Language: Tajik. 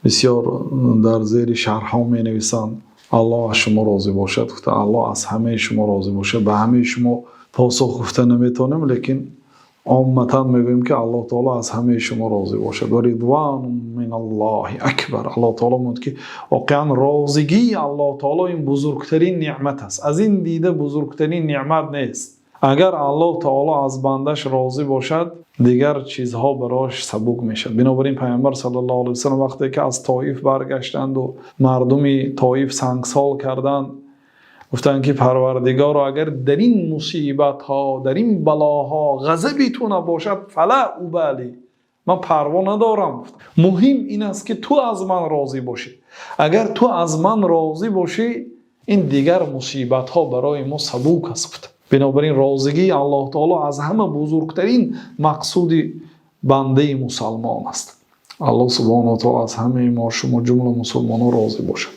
Бисёр дар зери шарҳҳо менависанд: «Аллоҳ аз шумо розӣ бошад». Гуфта, Аллоҳ аз ҳамаи шумо розӣ бошад. Ба ҳамаи шумо посух гуфта наметавонем, лекин умуман мегӯем, ки Аллоҳи таъоло аз ҳамаи шумо розӣ бошад. Ва ризвону миналлоҳи акбар. Аллоҳи таъоло мегӯяд, ки воқеан розигии Аллоҳи таъоло ин бузургтарин неъмат аст. Аз ин дида бузургтарин неъмат нест. Агар Аллоҳи таъоло аз бандааш розӣ бошад, дигар чизҳо барояш сабук мешавад. Бинобар ин Паёмбар саллаллоҳу алайҳи васаллам вақте ки аз Тоиф баргаштанд ва мардуми Тоиф сангсор карданд, гуфтанд, ки: «Парвардигоро, агар дар ин мусибатҳо, дар ин балоҳо ғазаби ту набошад, фала убали, ман парво надорам». Муҳим ин аст, ки ту аз ман розӣ бошӣ. Агар ту аз ман розӣ бошӣ, ин дигар мусибатҳо барои мо сабук аст. Бинобар ин розигии Аллоҳи таъоло аз ҳама бузургтарин мақсуди банда мусулмон аст. Аллоҳи субҳонаҳу ва таъоло аз ҳамаи мо, шумо, ҷумлаи мусулмонон розӣ бошад.